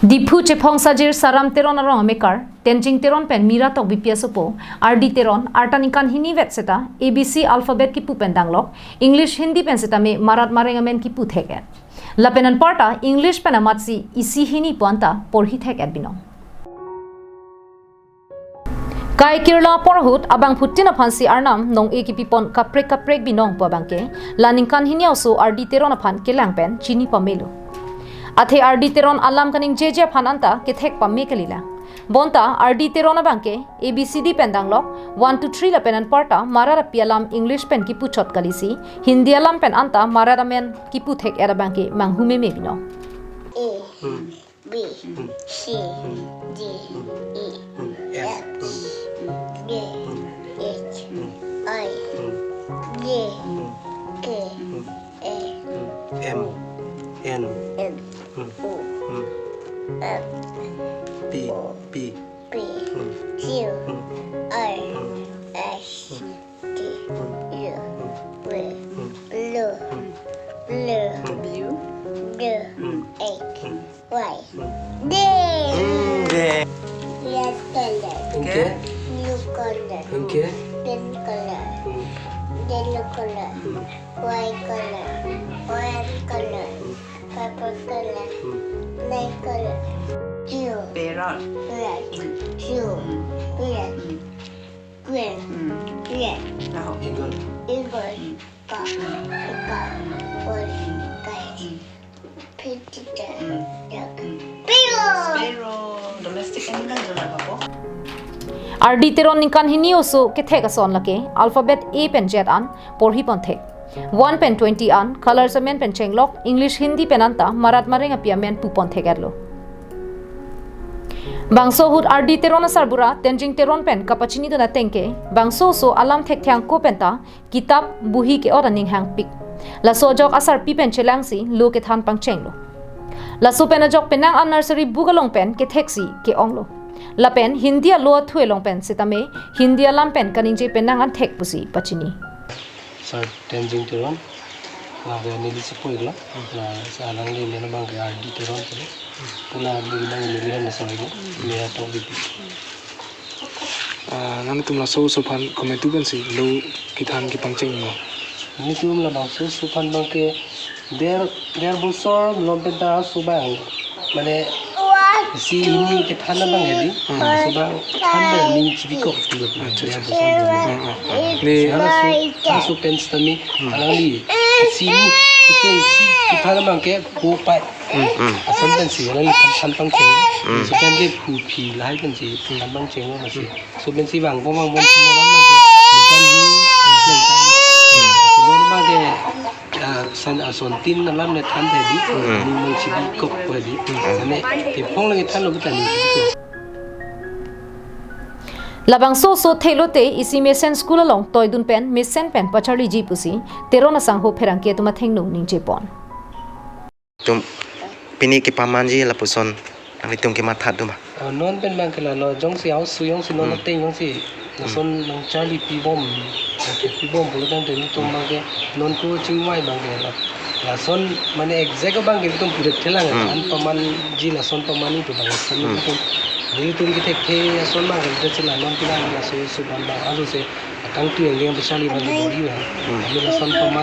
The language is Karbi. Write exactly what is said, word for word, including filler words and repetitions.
Diphu Chephong Sajir Saram Teron arong amekar, Tenzing Teron pen Mira Tokbipi asopo, R D Teron, arta ningkan hini vet seta, A B C alphabet kipu pen danglok, English Hindi pen setame Marat Mareng amen kipu thek-et. Lapen anparta, English pen amatsi isi hini pu anta porhi thek-et binong. Kai kirla porhut abangphutin aphansi arnam nong-e kipipon kaprek kaprek binong pu abangke, la ningkan hini oso R D Teron aphan kelang pen chini pamelo. Athe R D Teron alam kaningjeje aphan anta kethek pame kalilang. Bonta R D Teron abangke A B C D pen danglok, one, two, three lapen anparta Marat api alam English pen kipuchot kalisi, Hindi alam pen anta Marat amen kipu thek-et abangke manghu meme binong. A, B, C, D, E, F, G, H, I, J, K, L, M, N, M, O, P, O, P, P, Q, R, S, T, U, V, W, W, W, X, Y. D. Hmm, D. Red color. Okay. Blue color. Okay. Green color. Hmm. Yellow color. Hmm. White color. Orange color. Hmm. Purple color. Hmm. Black color. Blue. Parrot. Red. Hmm. Blue. Hmm. Red. Hmm. Green. Red. Tahu. Eagle. Eagle. Hmm. Peacock. Peacock. Orange. Kite. Hmm. Pigeon. Hmm. Duck. Hmm. Parrot. Sparrow. Domestic animal jona babo. R D Teron ningkan hini oso kethek ason lake alphabet A pen Z an porhi pon thek. One pen twenty an, colors amen pen chenglok, English Hindi pen anta Marat Mareng api amen pu pon thek-etlo. Bangso ahut R D Teron asarbura, Tenzing Teron pen kapachinidun atengke, bangso oso alam thekthe angko penta, kitap, buhi ke-ot aning hangpik. Laso ajok asarpi pen chelangsi lo kethan pangchenglo. Laso pen ajok penang an nursery book along pen ketheksi ke-onglo. Lapen Hindi alo athu along pen setame Hindi alam pen kaningje penang an thek pusi pachini. Sir Tenzing Teron, la ke neli sepo iklo, la sa alangli amen abangke R D Teron pulo. Pula neli abang neli hem asar iklo, Mira Tokbipi. Ah, nangtum laso oso aphan komantu pensi lo kethan kepangcheng mo? Nelitum labangso oso aphan abangke der, der bosor malom penta oso abang, mane isi hini kethan abang hedi. Hmm. Oso abang than abang ning chibikok pulo. Acha, acha. Der bosor malom. Hmm, hmm, hmm. Ne. Laso, laso pen setame, hmm, alangli isi hini, isi hini kethan abangke po pai. Hmm, hmm. Ason pensi alangli than, than pangcheng. Hmm. Laso pen ke phu phi lahai pensi than pangcheng lo masi. Hmm. Laso pensi vangpo vangpo si non abangke ningkan hini, ningkan. Hmm. Non abangke, ah, san, ah, sontin alam ne than hedi. Hmm. Ning nang chibikok hedi. Hmm. Mane Chephong lake thanlo kita ning chibikok. Labangso oso thelote isi mesen school along toidun pen mesen pen pacharliji pusi Teron asangho pherangke atum athengno ningje pon. Tum pini kepamanji lapuson nanglitum kematha doma? Ah, non pen abangke lalo, jongsi a-oso jongsi non, hmm, ateng jongsi, hmm, lason nangcharli pibom, nangkepibom pulo tangte nelitum abangke non ko chingvai abangke la, lason mane exact abangke nelitum pudet thelang, hmm, an pamanji lason pamanji pu abang lason, hmm, nelitum, nelitum kethekthe ason abangke pudet thelang non kelang laso oso aphan abang, alo se akangtui angdeng pacharli abangke bor-i abang. Hmm. Kami lason paman